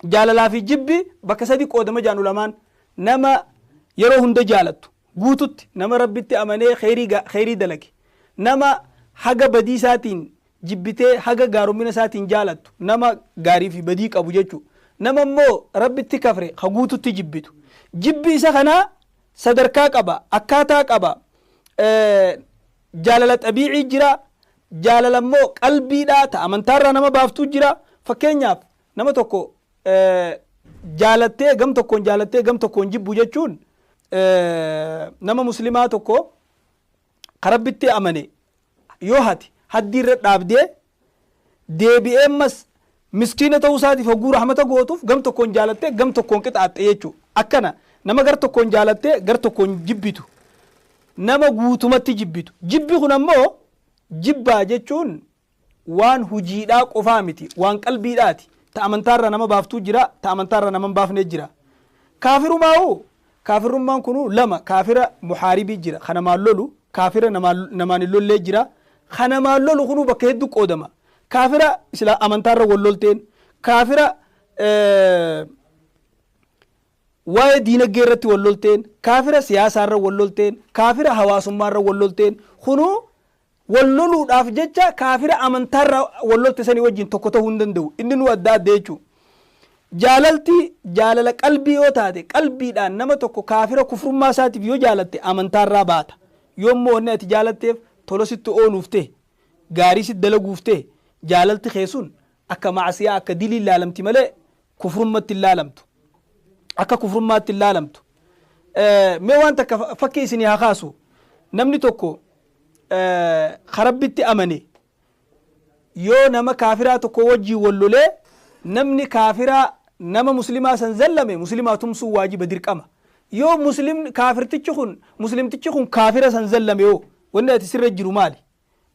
Jaalalaa fi jibbi bakka sadi qoodama jaan ulamaan. Nama yeroo hunda jaalattu guututti, nama Rabbitti amanee kheyrii dalage, nama haga badii isaatiin jibbitee haga gaarummina isaatiin jaalattu, nama gaarii fi badii qabu jechuu, nama immoo Rabbitti kafre ka guututti jibbitu. Jibbi isa kanaa sadarkaa qaba, akkaataa qaba. Jaalala xabiicii jira, jaalala immoo qalbiidhaa ta amantaarraa nama baaftuu jira. Fakkeenyaaf, nama tokko jaalattee, gam tokkoon jaalattee gam tokkoon jibbu jechuun, nama muslimaa tokko ka Rabbitti amane yoo hati haddii irra dhaabdee, deebi'ee ammas miskiina ta'uu isaatiif hogguu rahmata gootuuf, gam tokkoon jaalattee gam tokkoon qixaaxxe jechuudha. Akkana nama gar tokkoon jaalattee gar tokkoon jibbitu, nama guutumatti jibbitu. Jibbi kun ammoo jibbaa jechuun waan hujiidhaa qofaa miti, waan qalbiidhaati. Ta amantaarraa nama baaftuu jira, ta amantaarraa nama hin baafne jira. Kaafirumaa'u, kaafirummaan kunuu lama: kaafira muhaaribii jira, ka namaan lolu, kaafira namaan hin lollee jira. Ka namaan lolu kunuu bakka hedduu qoodama. Kaafira isla amantaarra wal lolteen, kaafira waa'ee diinagdee irratti wal lolteen, kaafira siyaasaarra wal lolteen, kaafira hawaasummaarra wal lolteen kunuu wal loluudhaaf jecha kaafira amantaarra wal lolte sanii wajjin tokko ta'uu hin danda'u. Inni nu adda adda jechuudha. Jaalalti jaalala qalbii yoo taate, qalbiidhaan nama tokko kaafira kufrummaa isaatiif yoo jaalatte, amantaarraa baata. Yoommoo wanni ati jaalatteef tola sitti ooluuf ta'e, gaarii sitti dalaguuf ta'e, jaalalti kee sun akka macsiyaa, akka dilii laalamti malee kufrummatti hin laalamtu. Akka kufrummaatti hin laalamtu. Mee waan takka fakkii isinii haa kaasu. Namni tokko ka Rabbitti amane yoo nama kaafiraa tokko wajjiin wal lolee, namni kaafiraa nama muslimaa san zallame, muslimaa tumsuun waajiba, dirqama. Yoo muslim kaafirtichi kun, muslimtichi kun kaafira san zallame yoo, wanni ati sirra jiru maali?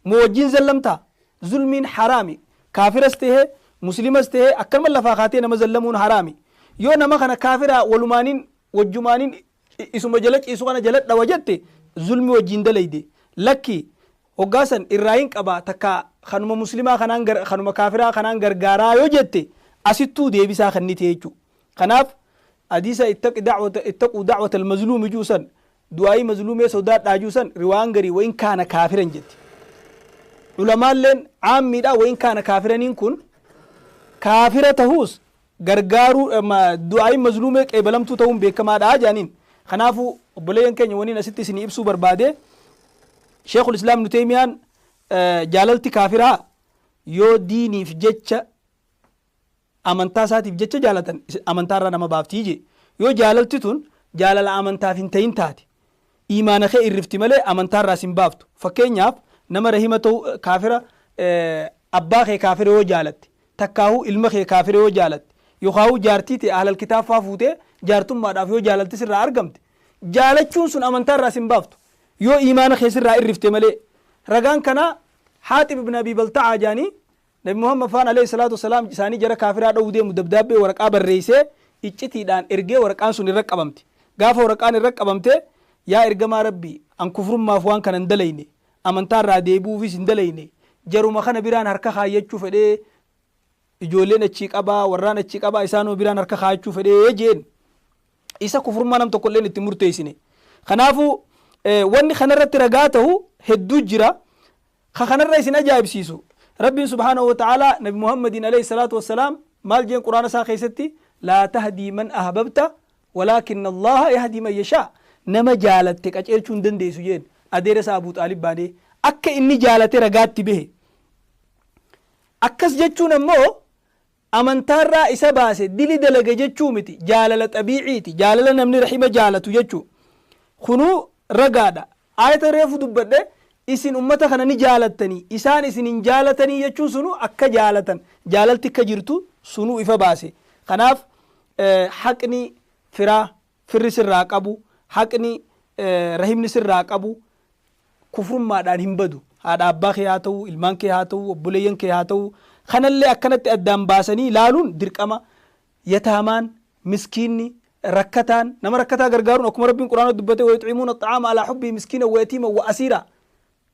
Moo wajjiin zallamtaa? Zulmiin haraami. Kaafiras tahee muslimas tahee akkanuma lafaa kaatee nama zallamuun haraami. Yoo nama kana kaafiraa walumaaniin wajjumaaniin isuma jala ciisu kana jala dhawa jette, zulmi wajjiin dalayde. Lakki, hoggaa san irraa hin qaba takka, kanuma muslimaa kanaan, kanuma kaafiraa kanaan gargaaraa yoo jette, asittuu deebisaa kennite jechuu. Kanaaf hadiisa "Ittaqi da'wata, ittaquu da'wata almazluumi" juu san, du'aayii mazluumee sodaadhaa juu san, riwaayaan garii "وإن كان كافرا" jetti. Ulamaalleen caammiidha, "وإن كان كافرا" niin kun kaafira tahuus gargaaruu, du'aayiin mazluumee qeebalamtuu ta'uun beekamaadha jaaniin. Kanaafuu obboleeyyan keenya, waniin asitti isinii ibsuu barbaade, Sheekul Islaam Ibnu Teeymiyaan jaalalti kaafiraa yoo diiniif jecha, amantaa isaatiif jecha jaalatan, amantaarraa nama baaftii jee. Yoo jaalalti tun jaalala amantaaf hin ta'in taate, iimaana kee irrifti malee amantaarraa sin baaftu. Fakkeenyaaf, nama rahima ta'u, kaafira, abbaa kee kaafira yoo jaalatte, takkaahuu ilma kee kaafira yoo jaalatte, yookaahuu jaartii ta'e ahlal kitaab fuutee jaartummaadhaaf yoo jaalalti sirraa argamte, jaalachuun sun amantaarraa sin baaftu yoo iimaana kee sirraa irrifte malee. Ragaan kanaa Haaxib ibn Abii Balta'aa jaanii. Nabi Muhammad faan عليه الصلاة والسلام isaanii jara kaafiraa dhowuu deemu dabdaabbee waraqaa barreessee iccitiidhaan ergee, waraqaan sun irra qabamte. Gaafa waraqaan irra qabamte, "Yaa ergamaa Rabbii, an kufrummaaf waan kana hin dalayne, amantaarraa deebi'uufis hin dalayne, jaruma kana biraan harka kaayyachuu fedhee, ijoolleen achii qabaa, warraan achii qabaa, isaanuma biraan harka kaayachuu fedhee" jeen. Isa kufrummaa nam tokko illeen itti murteessine. Kanaafuu wanni kanarratti ragaa ta'u hedduu jira. Ka kanarra isin ajaa'ibsiisu, Rabbiin سبحانه وتعالى Nabi Muhammadiin عليه الصلاة والسلام maal jeen Quraana isaa keessatti? "لا تهدي من أحببت ولكن الله يهدي من يشاء." Nama jaalatte qaceelchuu hin dandeessu jeen. Adeera isaa Abuu Xaalib baanee akka inni jaalate ragaatti bahe. Akkas jechuun ammoo amantaarraa isa baase, dili dalage jechuu miti. Jaalala xabiiciiti, jaalala namni rahima jaalatu jechuu. Kunuu ragaadha. Ayata reefu dubbadhe, "Isin ummata kana ni jaalattanii, isaan isin hin jaalatanii" jechuun sunu akka jaalatan, jaalalti akka jirtu sunuu ifa baase. Kanaaf haqni firaa, firri sirraa qabu, haqni rahimni sirraa qabu kufrummaadhaan hin badu. Haadha abbaa kee haa ta'u, ilmaan kee haa ta'u, obboleeyyan kee haa ta'u, kanallee akkanatti addaan baasanii laaluun dirqama. Yataamaan, miskiinni, rakkataan, nama rakkataa gargaaruun akkuma Rabbiin Quraana dubbate, "ويطعمون الطعام على حبه مسكينا ويتيما وأسيرا".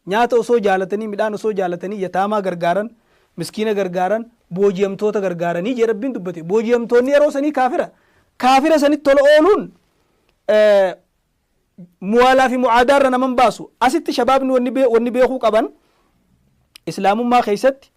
Nyaata osoo jaalatanii, midhaan osoo jaalatanii yataamaa gargaaran, Miskiina gargaaran, booji'amtoota gargaaranii jee Rabbiin dubbate. Booji'amtoonni yeroo sanii kaafira. Kaafira sanitti tola ooluun muwaalaa fi mu'aadaa irra naman baasu. Asitti shabaabni wanni beekuu qaban, islaamummaa keessatti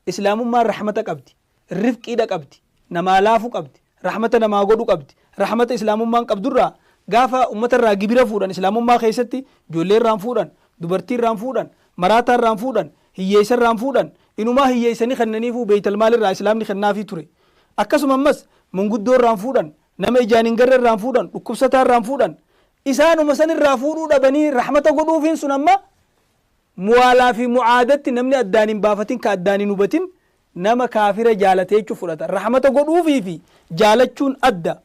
islaamummaan rahmata qabdi, rifqiidha qabdi, namaa laafu qabdi, rahmata namaa godhu qabdi. Rahmata islaamummaan qabdurraa gaafa ummata irraa gibira fuudhan, islaamummaa keessatti ijoollee irraan fuudhan, dubartii irraan fuudhan, maraataa irraan fuudhan, hiyyeessa irraan fuudhan. Inumaa hiyyeessanii kennaniifuu beeytal maalirraa islaamni kennaafii ture. Akkasuma ammas manguddoo irraan fuudhan, nama ijaan hin garre irraan fuudhan, dhukkubsataa irraan fuudhan. Isaanuma san irraa fuudhuu dhabanii rahmata godhuufiin sun amma muwaalaa fi mu'aadatti namni addaan hin baafatin, ka addaan hin hubatin, nama kaafira jaalate jechuu fudhata. Rahmata godhuufii fi jaalachuun adda.